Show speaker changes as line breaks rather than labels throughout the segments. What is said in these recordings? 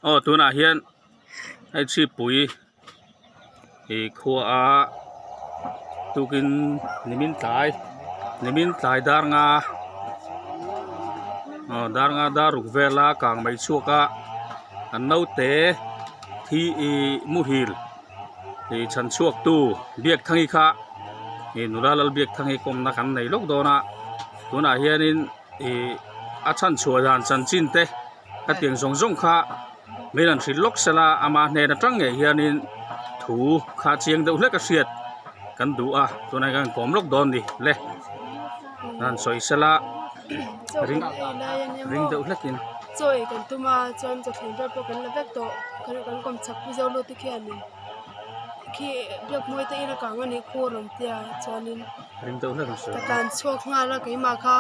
Aw tunah hian hei chhipui ih khua a tukin nimin tlai nimin tlai dar nga aw dar nga dar ruk vela kang mai chhuak a an naute thi ih muhil ih chhan chhuak tu Biakthangi kha ih nula Lalbiakthangi kawmna kan nei lawk dawn a tunah hianin ih a chhan chhuah dan chanchin te. Hetiang zawng zawng kha min rawn hrilh lawk sela ama hnen atang ngei hianin thu kha chiang deuh hlek a hriat kan duh a tunah hian kan kawm lawk dawn ni le han sawi sela ring ring deuh hlekin.
Chaw ei kan tum a chuan chawthleng vel pawh kan la vek tawh kan kan kawm chak pu zo lut te khianin khi biakmawi te ina kang anih khu a rawn tia chuanin
ring deuh hlek an sawi
ka tlan chhuak nghal a keimah kha.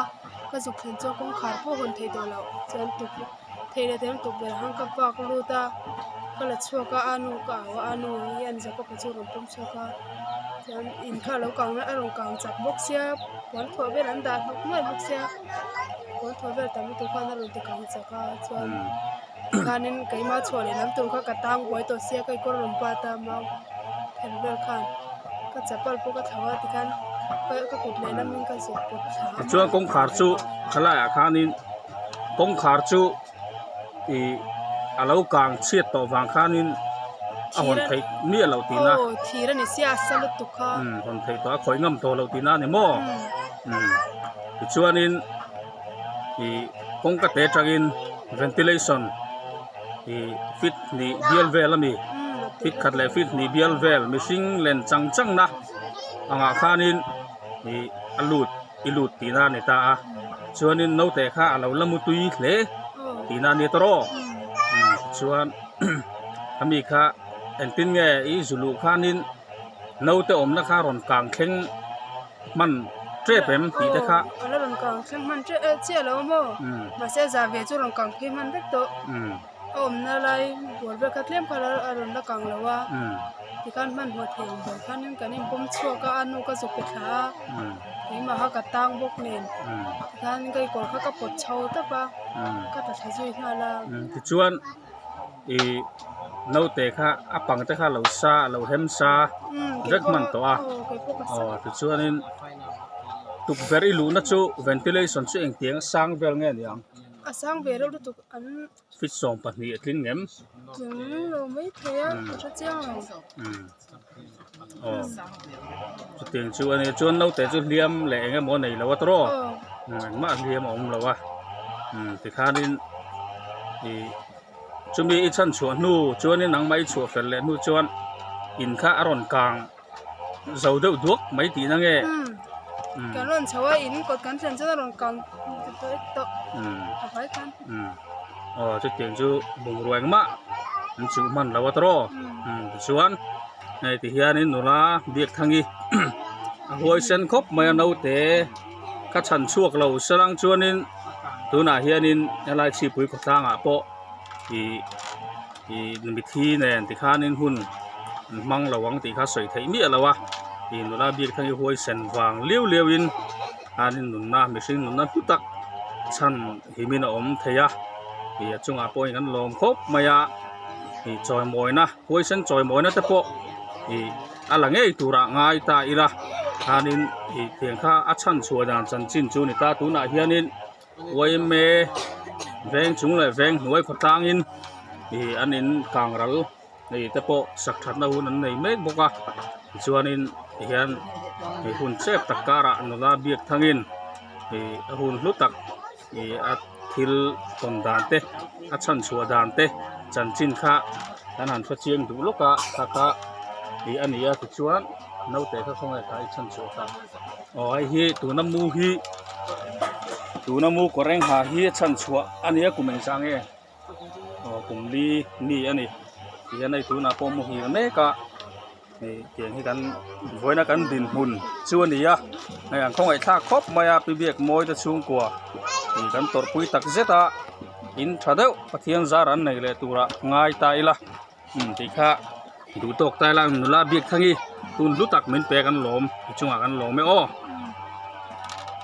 Ka zuk thlen chuan kawngkhar pawh hawn thei tawh loh chuan tukverh thei leh thei tukverh ang ka vak lut a ka la chhuak a a nu ka au a a nu hian Jacob-a chu a rawn pawm chhuak a chuan in kha a lo kang a rawn kang chak bawk sia puan thuah vel an dah hnawk nuai bawk sia puan thuah vel tam lutuk khan a rawn ti kang chak a chuan tikhanin keimah chhuah leh lam tur kha ka tang buai tawh sia ka kawr rawn bat a mau phelh vel khan ka chapal pawh ka thlo a tikhan ka kut leh lamin ka zuk pawt thla a.
Tichuan kawngkhar chu thalaiah khanin kawngkhar chu ih a lo kang chhiat tawh vang khanin a hawn theih miah loh tihna.
Aw thir a ni sia a sa lutuk kha.
Umm hawn theih tawh a khawih ngam tawh loh tihna a ni maw? Umm tichuanin ih kawngka te atangin ventilation ih feet hnih bial vel a ni feet khat leh feet hnih bial vel mihring len chang chang na angah khanin ih a lut i lut tihna a ni ta a chuanin naute kha a lo la mu tui hle tihna a ni ta rawh chuan ami kha engtin nge i zu luh khanin naute awmna kha rawn kang thleng. Hman tep em tih te kha.
Aw a la rawn kang thleng hman tep e chiah lo maw mahse za ve chu rawn kang phei hman vek tawh a awmna lai bual vel kha tlem kha a rawn la kang lo a tikhan hmanhmawh thei ang ber khanin kan inpawm chhuak a a nu ka zuk pe thla a keimah kha ka tang bawk nen tikhan ka kawr kha ka pawt chho tawp a ka tla thla zui nghal a.
Tichuan. Ih naute kha a pang te kha a lo sa a lo hem sa vek hman tawh a aw tichuanin tukverh i luhna chu ventilation chu engtiang a sang vel nge ni ang
a sang ve reuh lutuk an
feet 12 a tling em
tling lo mai thei a ka hre chiang lo
aw chutiang chu a ni chuan naute chu hliam leh eng emaw a nei lo a tawrh aw engmah hliam a awm lo a tikhanin ih chumi i chhan chhuah hnu chuanin nangmah i chhuah fel leh hnu chuan in kha a rawn kang zo deuh duak mai tihna nge
kan rawn chho a in kawt kan thlen chuan a rawn kang tawh a vai khan
aw chutiang chu bungrua engmah an chuh hman lo a tawrh aw tichuan hei ti hianin nula Biakthangi a huaisen khawp mai a naute ka chhan chhuak lo salang chuanin tunah hianin helai chhipui khawtlangah pawh ih ih mithi nen tikhanin hun an hmang lo ang tih kha sawi theih miah lo a ih nula Biakthangi huaisen vang liau liauin khanin nunna mihring nunna hlu tak chhan himin a awm thei a ih a chungah pawhin kan lawm khawp mai a ih chawimawina huaisen chawimawina te pawh ih a la ngei turah ngai ta ila khanin ih tiang kha a chhan chhuah dan chanchin chu a ni ta tunah hianin yma veng chung leh veng hnuai khawtlangin ih an in kang ral hei te pawh sak thatna hun an nei mek bawk a tichuanin tihian hei hun chep tak karah nula biak thangin ih a hun hlu tak ih a thil tawn dan te a chhan chhuah dan te chanchin kha kan han hre chiang duh lawk a kha kha ih a ni a tichuan naute kha khawnge kha i chhan chhuah kha aw hei hi tuna mu hi tuna mu kawr eng ha hi a chhan chhuah a ni a kum engzah nge. Aw kum li mi a ni tihian hei tunah pawh muhil mek a hei tiang hi kan vawiina kan dinhmun chu a ni a hei an khawngaih thlak khawp mai a pi biak mawi te chhungkua ih kan tawrhpui tak zet a in tha deuh Pathian zar an nei leh turah ngai ta ila umm tih kha duh tawk ta ila nula biak thangi tun hlu tak min pek an lawm i chungah kan lawm e aw.